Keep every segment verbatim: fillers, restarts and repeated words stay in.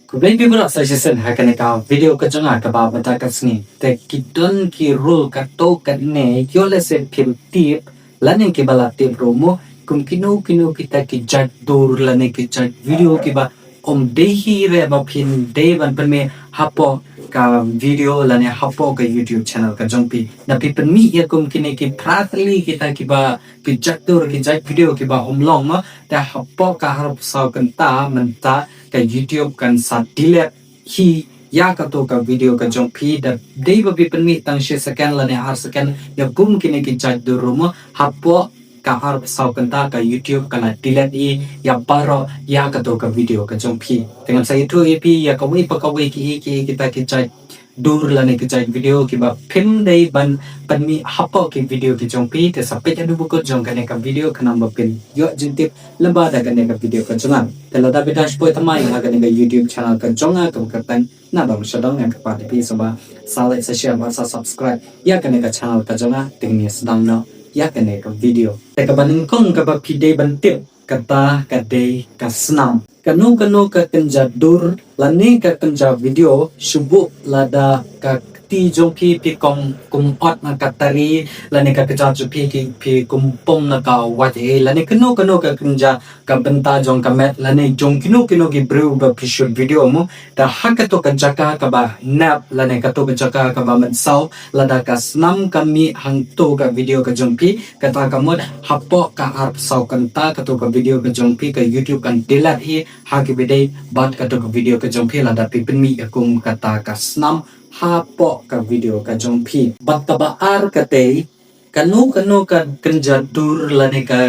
Khublei phi baroh sa shisien ha kane ka video ka jong nga kaba mynta ka sngi. Te ki don ki rule kato kane, ïoh lehse phim tip lane kiba la tip ruh mo, kum kino kino kita ki jait dur lane ki jait video kiba ym dei hi re ba phin dei ban pynmih hapoh ka video lane hapoh ka YouTube channel ka jong phi. Lada phi pynmih ïa kum kine ki phra tylli kita kiba ki jait dur ki jait video kiba ym long mo, te hapoh ka arphew saw kynta mynta ka YouTube kan sa delete hi ïa kato ka video ka jong phi. Lada dei ba phi pynmih tang shi second lane ar second ïa kum kine ki jait dur ruh mo, hapoh ka arphew saw kynta ka YouTube ka la delete hi ïa baroh ïa kato ka video ka jong phi. Te ngan sa ïathuh ïa phi ïa kawei pa kawei ki, ki, kita ki jait dur lane ki jait video kiba phim dei ban pynmih hapoh ki video ki jong phi. Te sa peit haduh ba kut jong kane ka video khnang ba phin ïoh jingtip lyngba da kane ka video ka jong nga. Te lada phi dang shu poi thymmai ha kane ka YouTube channel ka jong nga, kaba kyrteng Nadong Shadong, nga kyrpad ïa phi sa ba sa like, sa share bad sa subscribe ïa kane ka channel ka jong nga. Te ngin ïa sdang noh ïa kane ka video. Te kaba nyngkong kaba phi dei ban tip, kata ka dei ka snam. Kano kano ka kynja dur lane ka kynja video, shu buh lada ka kti jong phi phi kum, kum ot na ka tari, lane ka kjat jong phi ki, phi kum pom na ka wait ei, lane kano kano ka kynja ka bynta jong ka met lane jong kino kino ki briew ba phi shoot video mo. Te ha kato ka jaka kaba nep lane kato ka jaka kaba mynsaw, lada ka snam ka mih hangto ka video ka jong phi, kata ka mut hapoh ka arphew saw kynta kato ka video ka jong phi ka YouTube kan delete hi ha kaba dei bad kato ka video ka jong phi lada phi pynmih ïa kum kata ka snam hapoh ka video ka jong phi. Bad kaba ar ka dei, kano kano ka kynja dur lane ka,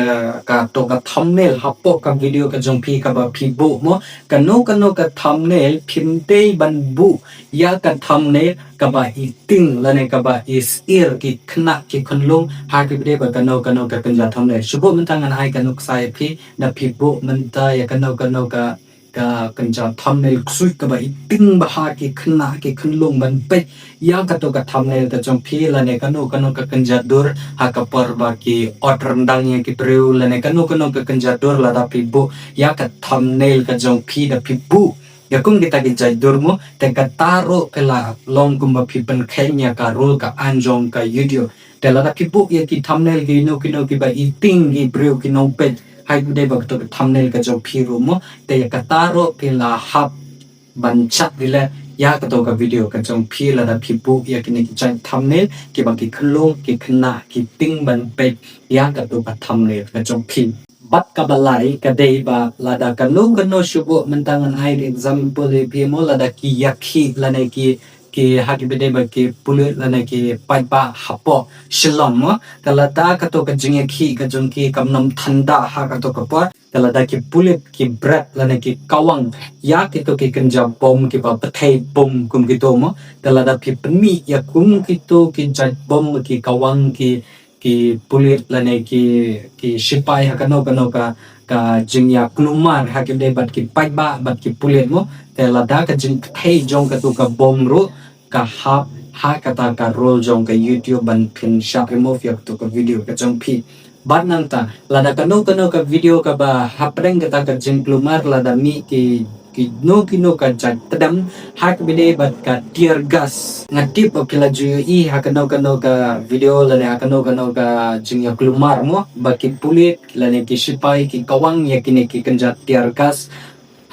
kato ka thumbnail hapoh ka video ka jong phi kaba phi buh mo, kano kano ka thumbnail phim dei ban buh ïa ka thumbnail kaba i ting lane kaba i shyier ki khynnah ki khunlung ha kaba dei bad kano kano ka kynja thumbnail. Shu buh mynta ngan ai ka nuksa ïa phi, lada phi buh mynta ïa kano kano ka, ka kynja thumbnail ksuid kaba i ting bha ha ki khynnah ki khunlung ban peit ïa kato ka thumbnail ka jong phi lane kano kano ka kynja dur ha ka por ba ki ot ryndang ïa ki briew lane kano kano ka kynja dur, lada phi buh ïa ka thumbnail ka jong phi, lada phi buh ïa kum kita ki jait dur mo, te kata ruh ka la long kumba phi pynkheiñ ïa ka rule ka aiñ jong ka YouTube. Te lada phi buh ïa ki thumbnail kino kino kiba i ting ki briew ki nongpeit ha kaba dei bad kato ka thumbnail ka jong phi ruh mo, te ïa kata ruh phi la hap ban shah delete ïa kato ka video ka jong phi lada phi buh ïa kine ki jait thumbnail kiba ki khunlung ki khynnah ki ting ban peit ïa kato ka thumbnail ka jong phi. Bad kaba lai ka dei ba lada kano kano, shu buh mynta ngan ai example ïa phi mo, lada ki ïakhih lane ki, ki ha kaba dei bad ki pulit lane ki paidbah hapoh Shillong mo, te lada kato ka jingïakhih ka jong ki kam nym thanda ha kato ka por, te lada ki pulit ki bret lane ki kawang ïa kito ki kynja bom kiba pyrthei bom kum kito mo, te lada phi pynmih ïa kum kito ki jait bom ki kawang ki, ki pulit lane ki, ki shipai ha kano kano ka, ka jingïaklumar ha kaba dei bad ki paidbah bad ki pulit mo, te lada ka jingpyrthei jong kato ka bom ruh ka hap ha kata ka rule jong ka YouTube ban phin shah remove ïa kato ka video ka jong phi. Bad nangta lada kano kano ka video kaba hapdeng kata ka jingklumar lada mih ki, kino kino ka jait tdem ha kaba dei bad ka tear gas. Nga tip ba phi la ju ïohi ha kano kano ka video lane ha kano kano ka jingïaklumar mo, ba ki pulit lane ki shipai ki kawang ïa kine ki kynja tear gas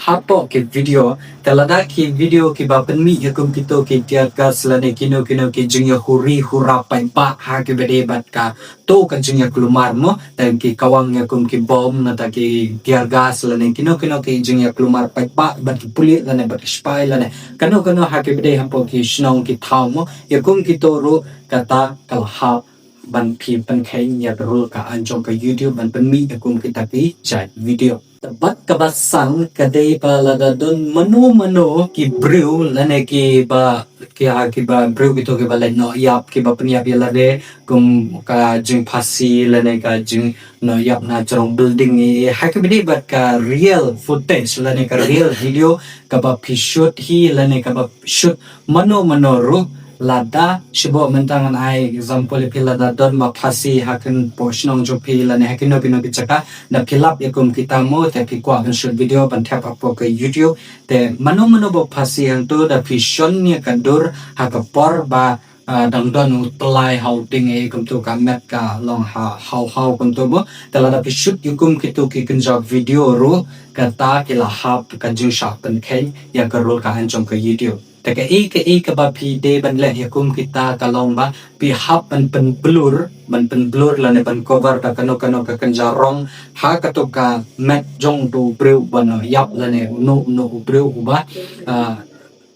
hapoh ki video. Te lada ki video kiba pynmih ïa kum kito ki tear gas lane kino kino ki jingïahuri hura paidbah ha kaba dei bad kato ka jingïaklumar mo, te ki kawang ïa kum ki bom nangta ki tear gas lane kino kino ki jingïaklumar paidbah bad ki pulit lane bad ki shipai lane kano kano ha kaba dei hapoh ki shnong ki thaw mo, ïa kum kito ruh kata ka la hap ban phi pynkheiñ ïa ka rule ka aiñ jong ka YouTube ban pynmih ïa kum kita ki jait video. Te bad kaba san ka dei ba lada don mano mano ki briew lane kiba, ki ha kiba briew kito kiba leit noh ïap, kiba pynïap ïa lade kum ka jingphasi lane ka jingnoh ïap na jrong building ïa, ha kaba dei bad ka real footage lane ka real video kaba phi shoot hi lane kaba shoot mano mano ruh, Lada shibun mynta ngan ai example ïa phi, lada don ba phasi ha kane ka shnong jong phi lane ha kino kino ki jaka, da phi lap ïa kum kita mo, te phi kwah ban shoot video ban thep hapoh ka YouTube, te mano mano ba phasi hangto da phi shon ïa ka dur ha ka por ba ah, dang don u tyllai ha u ding, eh, kumto ka met ka long ha haw haw kumto mo. Te lada phi shoot ïa kum kito ki kynja video ruh, kata ki la hap ka jingshah pynkheiñ ïa ka rule ka aiñ jong ka YouTube. Te kaei kaei kaba phi dei ban leh ïa kum kita ka long ba phi hap ban pynblur, ban pynblur lane ban cover da kano kano ka kynja rong ha kato ka met jong uto u briew ba nongïap lane uno uno u briew uba, ah,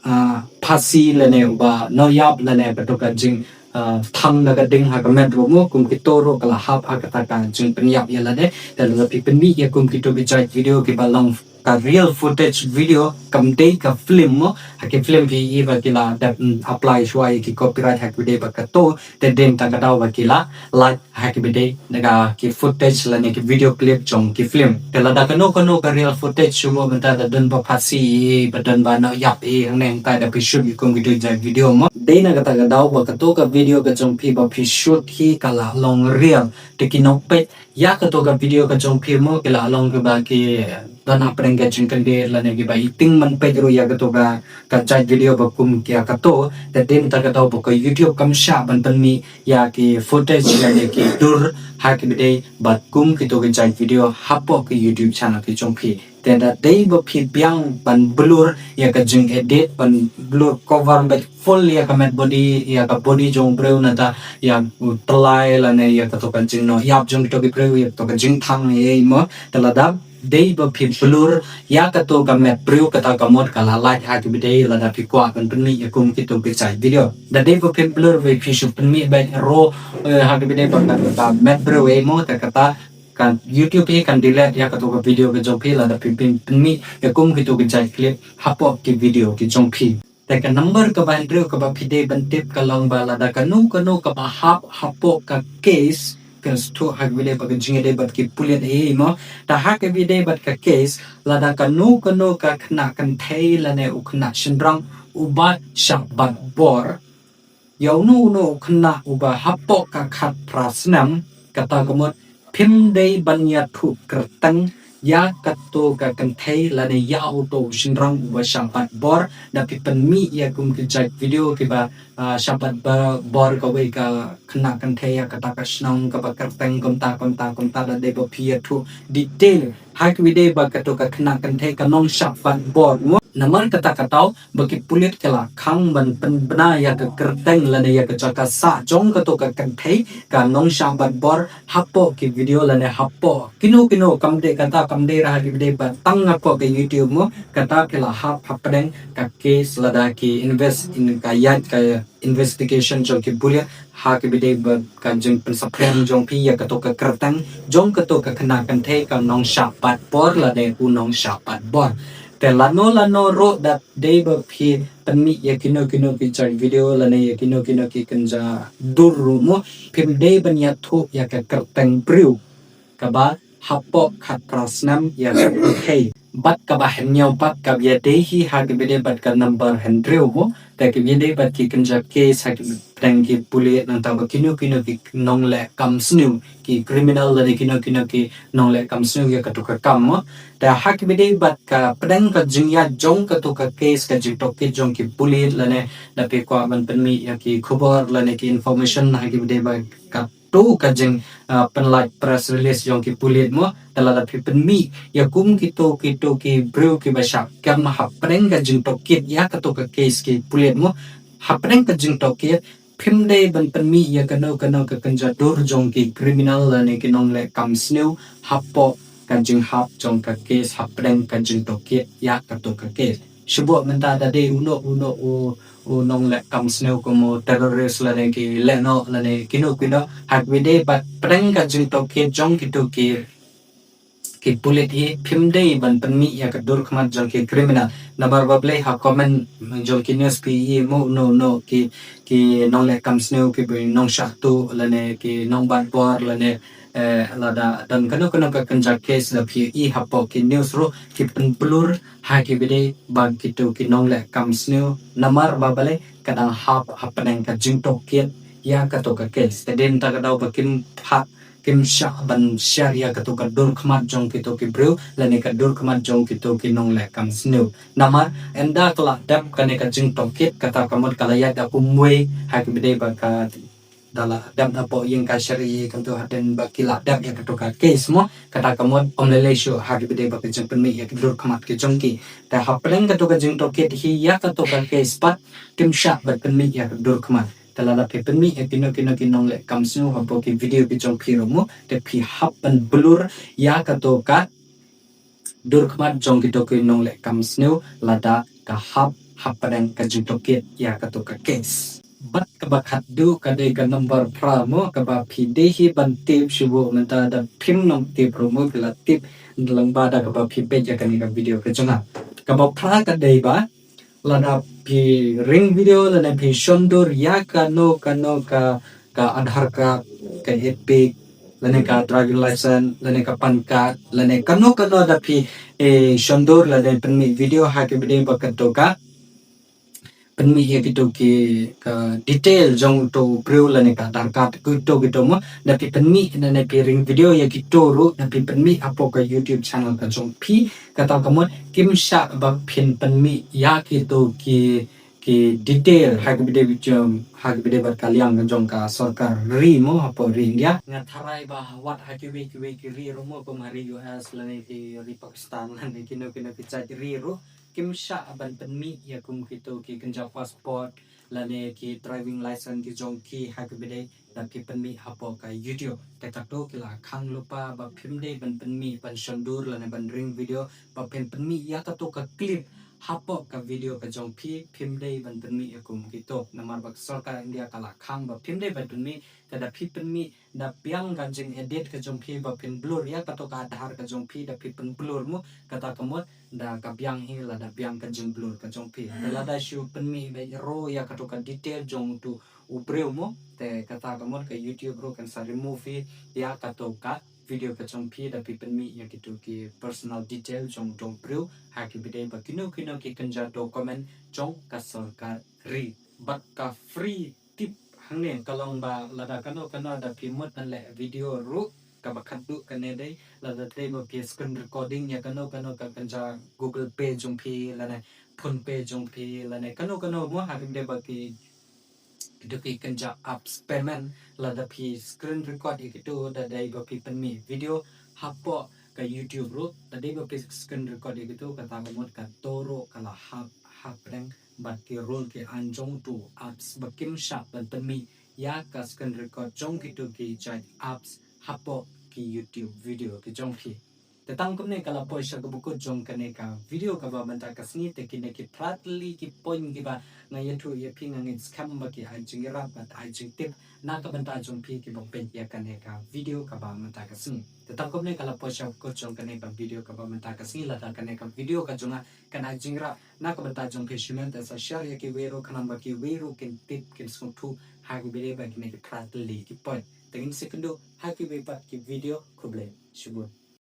ah, phasi lane uba nongïap lane kato ka jing, ah, thang da ka ding ha ka met ruh mo, kum kito ruh ka la hap ha kata ka jingpynïap ïa lade. Te lada phi pynmih ïa kum kito ki jait video kiba long ka real footage video, kam dei ka film mo, ha ki film phi ïohi ba ki la dep, mm, apply shuwa ïa ki copyright ha ki dei ba kato, te dei na kata ka daw ba ki la lait ha kiba dei na ka ki footage lane ki video clip jong ki film. Te lada kano kano ka real footage shuwa mynta da don ba phasi, ba don ba nongïap hangne hangtai da phi shoot ïa kum kito ki jait video mo, dei na kata ka daw ba kato ka video ka jong phi ba phi shoot hi ka la long real. Te ki nongpeit ïa kato ka video ka jong phi mo ki la long kiba ki don hapdeng ka jingkyndit lane kiba ïa ting man peit ruh ïa kato ka, ka jait video ba kum ïa kato, te dei na kata ka daw ba ka YouTube kam shah ban pynmih ïa ki footage lane ki dur ha kiba dei bad kum kito ki jait video hapoh ki YouTube channel ki jong phi. Te da dei ba phi biang ban blur ïa ka jingedit, ban blur cover bad full ïa ka met body, ïa ka body jong u briew nata ïa u tyllai lane ïa kato ka jingnongïap jong kito ki briew, ïa kato ka jingthang ei mo. Te lada dei ba phi blur ïa kato ka met briew, kata ka mut ka la lait ha kiba dei lada phi kwah ban pynmih ïa kum kito ki jait video. Da dei ba phi blur ba phi shu pynmih beit ruh, eh, ha kiba dei ba ka, ka met briew ei mo, te kata ka YouTube hi kan delete ïa kato ka video ka jong phi lada phi pyn-, pynmih ïa kum kito ki jait clip hapoh ki video ki jong phi. Te ka number kaba hynriew kaba phi dei ban tip ka long ba lada kano kano kaba hap hapoh ka case, ka sdang ha kiba dei bad ka jingïadei bad ki pulit ei mo. Te ha kiba dei bad ka case, lada kano kano ka khynnah kynthei lane u khynnah shynrang uba shah bat bor ïa uno uno u khynnah uba hapoh ka khatphra snem, kata ka mut phim dei ban ïathuh kyrteng ïa kato ka kynthei lane ïa uto u shynrang uba shah bat bor, da phi pynmih ïa kum ki jait video kiba, ah, shah bat ba-, bor kawei ka khynnah kynthei ïa kata ka shnong kaba kyrteng kumta kumta kumta, da dei ba phi ïathuh detail ha kiba dei bad kato ka khynnah kynthei ka nongshah bat bor mo. Namar kata ka daw ba ki pulit ki la khang ban pynbna ïa ka kyrteng lane ïa ka jaka sah jong kato ka kynthei ka nongshah bat bor hapoh ki video lane hapoh kino kino, kam dei kata, kam dei ha kiba dei bad tang hapoh ka YouTube mo, kata phi la hap hapdeng ka case lada ki invest in ka ïaid ka investigation jong ki pulit ha kiba dei bad ka jingpynsaphriang jong phi ïa kato ka kyrteng jong kato ka khynnah kynthei ka nongshah bat bor lane u nongshah bat bor. Te lano lano ruh da dei ba phi pynmih ïa kino kino ki jait video lane ïa kino kino ki kynja dur ruh mo, phim dei ban ïathuh ïa ka kyrteng briew kaba hapoh khatphra snem ïa ka kynthei. Bad kaba hynñiew pat kaba ïadei hi ha kiba dei bad ka number hynriew mo, te kiba ïadei bad ki kynja case ha kiba pdeng ki pulit nangta ba kino kino ki nongleh kam sniew, ki criminal lane kino kino ki nongleh kam sniew ïa kato ka kam mo. Te ha kiba dei bad ka pdeng ka jingïaid jong kato ka case, ka jingtohkit jong ki pulit lane da phi kwah ban pynmih ïa ki khubor lane ki information ha kiba dei bad ka to ka jing, ah, pynlait press release jong ki pulit mo, te lada phi pynmih ïa kum kito kito ki briew kiba shah kem hapdeng ka jingtohkit ïa kato ka case ki pulit mo, hapdeng ka jingtohkit phim dei ban pynmih ïa kano kano ka kynja dur jong ki criminal lane ki nongleh kam sniew hapoh ka jinghap jong ka case hapdeng ka jingtohkit ïa kato ka case. Shibun mynta da dei uno uno u, u nongleh kam sniew kum u terrorist lane ki lehnoh lane kino kino, ha kiba dei bad pdeng ka jingtohkit jong kito ki, ki pulit hi phim dei ban pynmih ïa ka dur khmat jong ki criminal. Namar ba balei ha comment jong ki news phi ïohi mo uno uno ki, ki nongleh kam sniew kiba nongshah tuh lane ki nongbat bor lane, Eh, lada don kano kano ka kynja case da phi i hapoh ki news ruh, ki pynblur ha ki bidei ba kito ki nongleh kam sniew, namar ba balei ka dang hap hapdeng ka jingtohkit ïa kato ka case. Te dei na kata ka daw ba kim phah, kim shah ban share ïa kato ka dur khmat jong kito ki briew lane ka dur khmat jong kito ki nongleh kam sniew. Namar ynda ka la dep kane ka jingtohkit, kata ka mut ka la ïaid da kumwei ha ki bidei ba ka da la dep na poh ïing kashari, kumto hadien ba ki la dep ïa kato ka case mo, kata ka mut ym lei lei shuh ha ki bidei ba ka jingpynmih ïa ki dur khmat ki jong ki. Te hapdeng kato ka jingtohkit hi ïa kato ka case pat, kim shah ban pynmih ïa ka dur khmat. Te lada phi pynmih ïa kino kino ki nongleh kam sniew hapoh ki video ki jong phi ruh mo, te phi hap ban blur ïa kato ka dur khmat jong kito ki nongleh kam sniew lada ka hap hapdeng ka jingtohkit ïa kato ka case. Bad kaba khatduh ka dei ka number phra mo, kaba phi dei hi ban tip shuh mo, mynta da phim nang tip ruh mo, phi la tip lyngba da kaba phi peit ïa kane ka video ka jong nga. Kaba phra ka dei ba lada phi ring video lane phi shondur ïa kano kano ka, ka Aadhaar card, ka EPIC, lane ka driving license, lane ka PAN card, lane kano kano da phi, eh, shondur lane pynmih video ha ki bidei ba kato ka pynmih ïa kito ki, ka detail jong uto u briew lane ka Aadhaar card, kito kito mo, da phi pynmih lane phi ring video ïa kito ruh, da phi pynmih hapoh ka YouTube channel ka jong phi, kata ka mut kim shah ba phin pynmih ïa kito ki, ki detail ha ki bidei ba jong, ha ki bidei bad ka liang ka jong ka sorkar ri mo hapoh ri India. Nga tharai ba wat ha kiwei kiwei ki ri ruh mo, kum ha ri U S lane ki ri Pakistan lane kino kino ki jait ri ruh, kim shah ban pynmih ïa kum kito ki kynja passport lane ki driving license ki jong ki ha ki bidei da phi pynmih hapoh ka YouTube. Te kato ki la khang lypa ba phim dei ban pynmih, ban shondur lane ban ring video, ba phin pynmih ïa kato ka clip hapoh ka video ka jong phi, phim dei ban pynmih ïa kum kito. Namar ba ka sorkar India ka la khang ba phim dei ban pynmih, te da phi pynmih da biang ka jingedit ka jong phi ba phin blur ïa kato ka Aadhaar ka jong phi, da phi pynblur mo, kata ka mut da ka biang hi lada biang ka jingblur ka jong phi. Te lada shu pynmih beit ruh ïa kato ka detail jong uto u briew mo, te kata ka mut ka YouTube ruh kan sa remove hi ïa kato ka video ka jong phi da phi pynmih ïa kito ki personal detail jong uto u briew ha ki bidei ba kino kino ki kynja document jong ka sorkar ri. Bad ka free tip hangne ka long ba lada kano kano da phi mut ban leh video ruh, kaba khatduh kane dei, lada dei ba phi screen recording ïa kano kano ka kynja Google Pay jong phi lane PhonePe jong phi lane kano kano mo ha ki bidei ba ki, kito ki kynja apps payment, lada phi screen record ïa kito, da dei ba phi pynmih video hapoh ka YouTube ruh, da dei ba phi screen record ïa kito, kata ka mut kato ruh ka la hap hapdeng bad ki rule ki aiñ jong uto u apps ba kim shah ban pynmih ïa ka screen record jong kito ki jait apps hapoh ki YouTube video ki jong phi. Te tang kumne ka la poi sha kaba kut jong kane ka video kaba mynta ka sngi. Te kine ki phra tylli ki point kiba nga ïathuh ïa phi, nga ngeit skhem ba ki ai jingïarap bad ai jingtip na ka bynta jong phi kiba peit ïa kane ka video kaba mynta ka sngi. Te tang kumne ka la poi sha kaba kut jong kane ka video kaba mynta ka sngi. Lada kane ka video ka jong nga kan ai jingïarap na ka bynta jong phi, sngewbha te sa share ïa kiwei ruh, khnang ba kiwei ruh kin tip, kin sngewthuh ha ki bynta ba kine ki phra tylli ki point. Te ngin sa ïakynduh ha kiwei pat ki video. Khublei shibun.